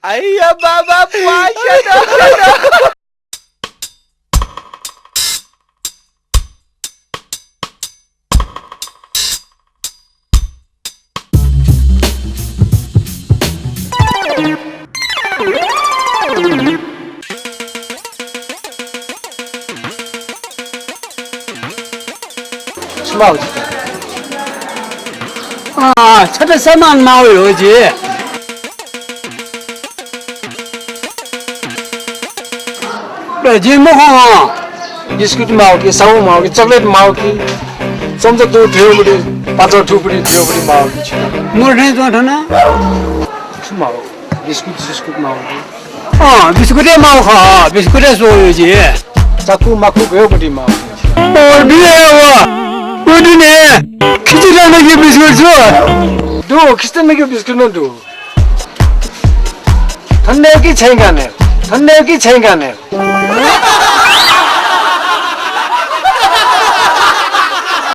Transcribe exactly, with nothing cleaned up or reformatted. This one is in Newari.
अय्या बाबा, प्वाः स्यात, स्यात। छु माःगु? अँ, छता सामान माःगु हो जि। ए, जिं मखु हँ। बिस्कुट माःगु कि, साबुन माःगु कि, चकलेट माःगु कि, चम्चा दु धुयोगुटी, पातल थुगुटी धुयोगुटी माःगु कि छु? मोर थें च्वं थन। छु माःगु? बिस्कुट, बिस्कुट माःगु कि? अँ, बिस्कुटै माःगु खः, बिस्कुटै स्वःगु जि। चाकु माकु गयोगुटी माःगु कि? मोर बिया व। व दुने। खिचित नकि बिस्कुट छु? दु, खिचित नकि बिस्कुट नं दु। थन्डे कि छैकाने? थन्डे कि छैकाने?